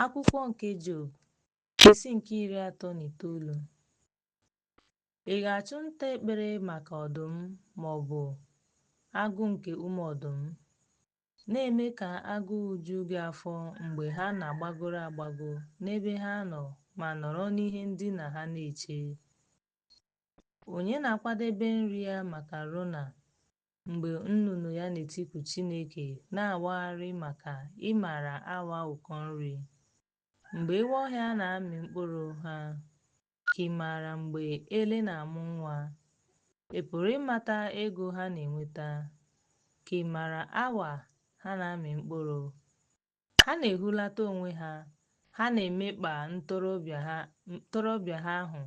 Akwụkwọ nke Job, isi nke 39. Ị ga-achụ nta ekpere maka ọdụm ma ọ bụ agụ nke ụmụ ọdụm, na-eme ka agụụ ju gị afọ mgbe ha na-agbagoro agbago n'ebe ha nọ ma nọrọ n'ihe ndina ha na-eche? Onye na-akwadebe nri ya maka Rona mgbe nnụnụ ya na-etiku Chineke na-awagharị maka ịmara awa ụkọ nri? Mgbe ewu ọhịa na-amị mkpụrụ ha, ka ị maara mgbe ele na-amụ nwa? Ị pụrụ ịmata ego ha na-enweta? Ka ị maara awa ha na-amị mkpụrụ? Ha na-ehulata onwe ha, ha na-emekpa ntorobịa ha ahụ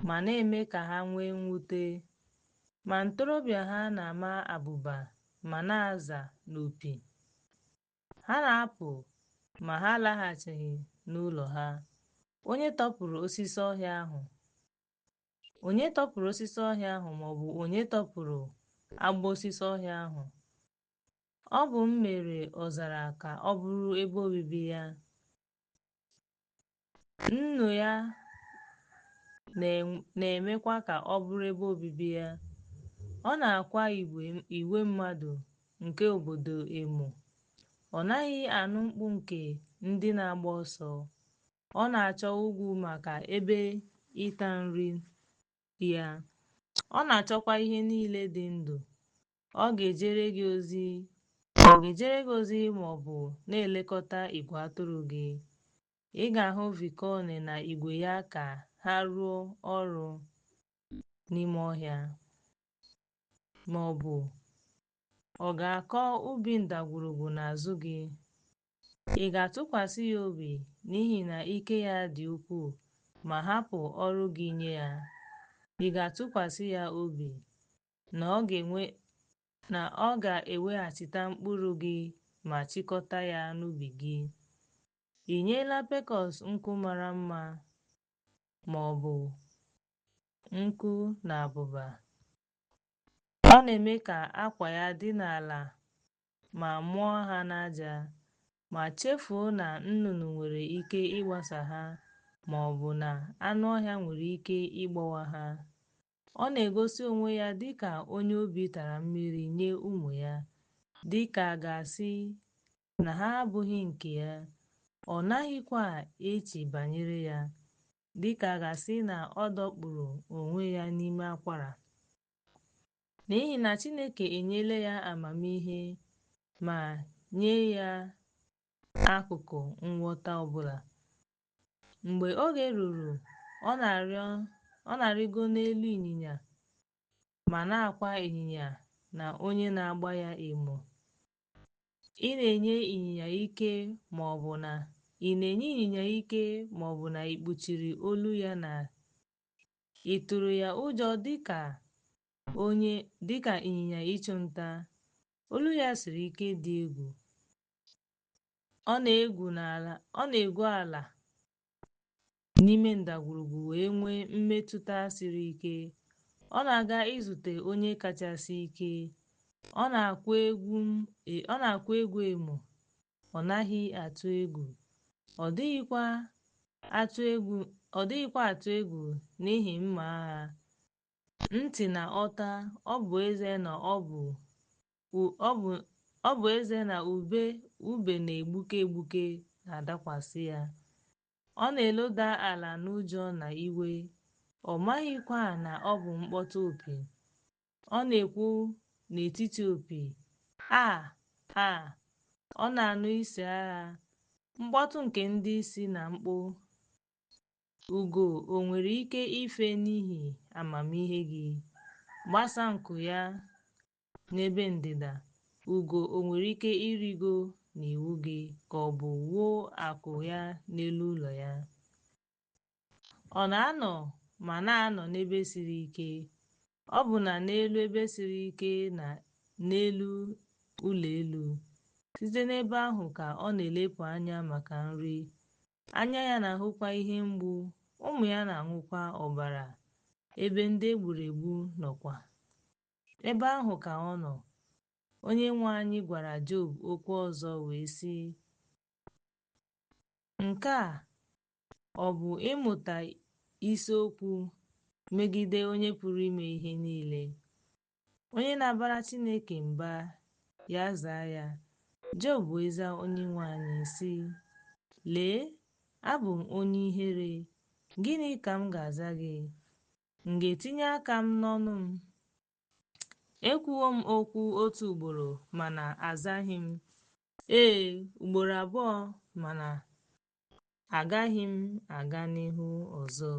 ma na-eme ka ha nwee mwute. Ma ntorobịa ha na-ama abụba ma na-aza n'opi. Ha na-apụ ma ha alaghachighị n'ụlọ ha. Onye tọpụrụ osisi ọhịa ahụ? Onye tọpụrụ osisi ọhịa ahụ ma ọ bụ onye tọpụrụ agbụ osisi ọhịa ahụ? Ọ bụ m mere ọzara ka ọ bụrụ ebe obibi ya. Nnu ya na-emekwa ka ọ bụrụ ebe obibi ya. Ọ na-akwa igwe mmadụ nke obodo emo. Ọ naghị anụ mkpu nke ndị na-agba ọsọ. Ọ na-achọ ugwu maka ebe ịta nri ya. Ọ na-achọkwa ihe niile dị ndụ. Ọ ga-ejere gị ozi ọ ga-ejere gị ozi ma ọ bụ na-elekọta igwe atụrụ gị. Ị ga-ahụ Vikoni na igwe ya ka ha rụọ ọrụ n'ime ọhịa, ma ọ bụ ọ ga-akọ ubi ndagwurugwu n'azụ gị. Ị ga-atụkwasị ya obi n'ihi na ike ya dị ukwuu ma hapụ ọrụ gị nye ya? Ị ga-atụkwasị ya obi na ọ ga-eweghachite mkpụrụ gị ma chịkọta ya n'ubi gị? Ị nyela Pekọs nku mara mma ma ọ bụ nku na abụba? Ọ na-eme ka akwa ya dị n'ala ma mụọ ha n'aja, ma chefuo na nnụnụ nwere ike ịgbasa ha ma ọ bụ na anụ ọhịa nwere ike ịgbawa ha. Ọ na-egosi onwe ya dị ka onye obi tara mmiri nye ụmụ ya, dị ka a ga-asị na ha abụghị nke ya, ọ naghịkwa eche banyere ya, dị ka a ga-asị na ọ dọkpụrụ onwe ya n'ime akwara. N'ihi na Chineke enyela ya amamihe ma nye ya akụkụ nghọta ọbụla. Mgbe oge ruru, ọ na-arịgo n'elu ịnyịnya ma na-akwa ịnyịnya na onye na-agba ya emo. Ị na-enye ịnyịnya ike ma ọ bụ na ị na-enye ịnyịnya ike ma ọ bụ na ị kpuchiri olu ya na ị tụrụ ya ụjọ dịka ịnyịnya ịchụ nta. Olu ya siri ike dị egwu. Ọ na-egwu ala n'ime ndagwurugwu wee nwee mmetụta siri ike. Ọ na-aga izute onye kachasị ike. Ọ na-akwa egwu emo. Ọ naghị atụ egwu. Ọ dịghịkwa atụ egwu n'ihi mma agha. Ntị na ọta, ọ bụ ezie na ube na-egbuke egbuke na-adakwasị ya. Ọ na-eloda ala n'ụjọ na iwe, ọ maghịkwa na ọ bụ mkpọtụ opi. Ọ na-ekwu n'etiti opi, "A, a!" Ọ na-anụ isi agha, mkpọtụ nke ndị isi na mkpu. Ugo o nwere ike ife n'ihi amamihe gị? Gbasaa nku ya n'ebe ndịda. Ugo o nwere ike ịrịgo n'iwu gị ka ọ bụ wuo akwụ ya n'elu ụlọ ya? Ọ na-anọ ma na-anọ n'ebe siri ike, ọbụna n'elu ebe siri ike na n'elu ụlọ elu. Site n'ebe ahụ ka ọ na-elepụ anya maka nri. Anya ya na-ahụkwa ihe mgbu, ụmụ ya na-aṅụkwa ọbara ebe ndị e gburu egbu nọkwa. Ebe ahụ ka ọ nọ. Onyenwe anyị gwara Job okwu ọzọ wee sị: Nke a ọ bụ ịmụta ise okwu megide Onye pụrụ ime ihe niile? Onye na-abara Chineke mba, ya zaa ya. Job wee zaa Onyenwe anyị sị, Lee, abụ m onye ihere, gịnị ka m ga-aza gị? M ga-etinye aka m n'ọnụ m? Ekwuwo m okwu otu ugboro mana azaghị m. Ee, ugboro abụọ mana agaghị m aga n'ihu ọzọ.